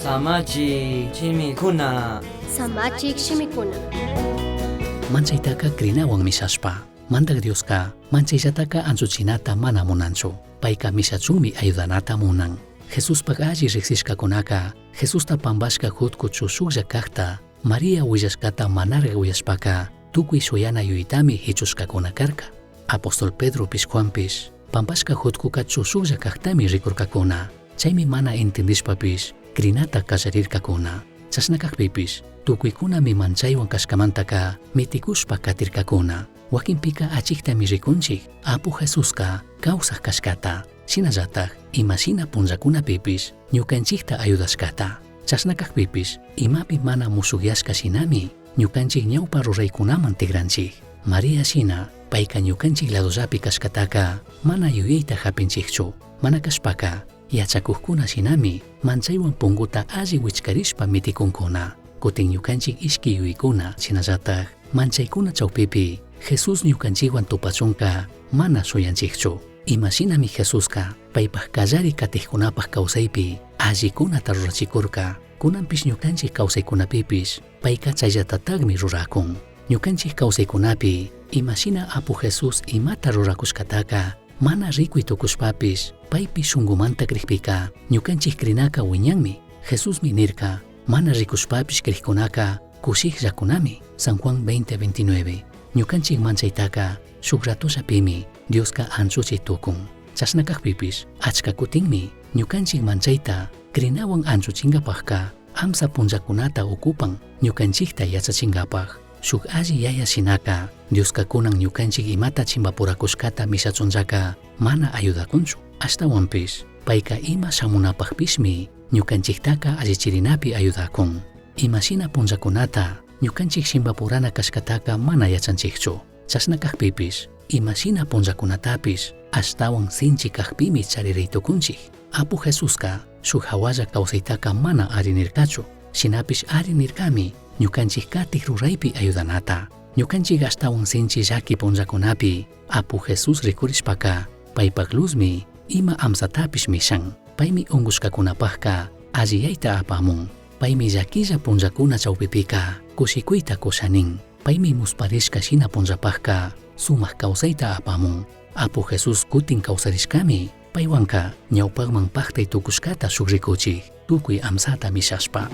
Samachik shimikuna. Samachik shimikuna. Manchaitaca crinahuan mishashpa. Mandaj Diosca manchaillataca anchuchinata mana munanchu. Paica mishachunmi ayudanata munan. Jesuspaj alli rijsishcacunaca Jesusta pambashca jutcu chushujlla cajta María huillashcata manaraj uyashpaca tucui shuyana yuyaitami jichushcacuna carca. Apóstol Pedropish Juanpish pambashca jutcuca chushujlla cajtami ricurcacuna. Chaimi mana entendishpapish crinata callarircacuna. Chashna cajpipish tucuicunami manchaihuan cashcamantaca miticushpa catircacuna. Huaquinpica achijtami ricunchij Apu Jesusca causaj cashcata. Shinallataj ima shina punllacunapipish ñucanchijta ayudashcata. Chashna cajpipish imapi mana mushujyashca shinami ñucanchij ñaupa ruraicunaman tigranchij. María shina paica ñucanchij ladollapi cashcataca mana yuyaita japinchijchu. Mana cashpaca yachacujcuna shinami manchaihuan punguta alli huichcarishpa miticuncuna. Cutin ñucanchij ishqui yuyaicuna shinallataj manchaicuna chaupipi Jesús ñucanchijhuan tupachunca mana shuyanchijchu. Ima shinami Jesusca paipaj callari catijcunapaj causaipi allicunata rurachicurca, cunanpish ñucanchij causaicunapipish paica chaillatatajmi ruracun. Ñucanchij causaicunapi ima shina Apu Jesús imata ruracushcataca mana ricui tucushpapish paipi shungumanta crijpica ñucanchij crinaca huiñanmi. Jesusmi nirca, mana ricushpapish crijcunaca cushijllacunami. San Juan 20:29. Ñucanchij manchaitaca shuj ratollapimi Diosca anchuchi tucun. Chashna cajpipish achca cutinmi ñucanchij manchaita crinahuan anchuchingapajca amsa punllacunata ocupan ñucanchijta yachachingapaj. Shuj alli yaya shinaca Diosca cunan ñucanchij imata chimbapuracushcata mishachunllaca mana ayudacunchu. Ashtahuanpish paica ima shamunapajpishmi ñucanchijtaca allichirinapi ayudacun. Ima shina punllacunata ñucanchij chimbapurana cashcataca mana yachanchijchu. Chashna cajpipish ima shina punllacunatapish ashtahuan sinchi cajpimi charirai tucunchij. Apu Jesusca shuj jahualla causaitaca mana ari nircachu. Shinapish ari nircami ñucanchij catij ruraipi ayudanata. Ñucanchij ashtahuan sinchi llaqui punllacunapi Apu Jesús ricurishpaca paipaj luzmi ima amsatapish mishan. Paimi ungushcacunapajca alliyaita apamun. Paimi llaquilla punllacuna chaupipica cushicuita cusha nin. Paimi musparishca shina punllapajca sumaj causaita apamun. Apu Jesús cutin causarishcami paihuanca ñaupajman pajtai tucushcata shuj ricuchij tucui amsata mishashpa.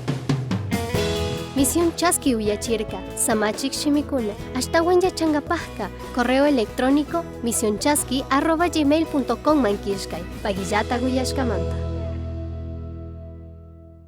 Misión Chaski uyachirca, Samachik shimikuna, ashtahuan yachangapajka, correo electrónico misionchaski@gmail.com man killkay, pagillata uyashkamanta.